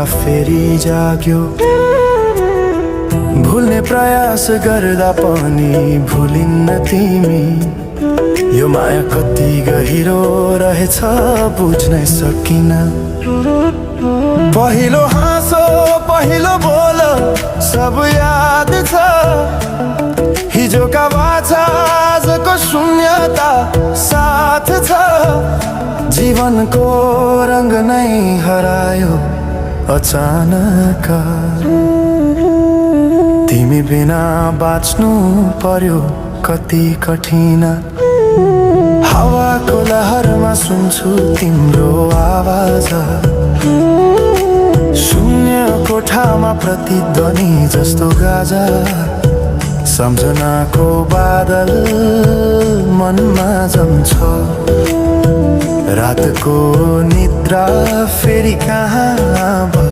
फेरि जाग्यो। भुल्ने प्रयास गर्दा पनि भुलिन्न तिमी। यो माया कति गहिरो रहेछ बुझ्नै सकिन। पहिलो हाँसो पहिलो बोल सब याद छ। हिजोका बाछा आजको शून्यता साथ छ। जीवनको रंग नै हरायो अचानक। तिमी बिना बाँच्नु पर्यो कति कठिन। हावाको लहरमा सुन्छु तिम्रो आवाज। शून्य कोठामा प्रतिध्वनि जस्तो गाजा। सम्झनाको बादल मनमा जम्छ। रातको निद्रा फेरि कहाँ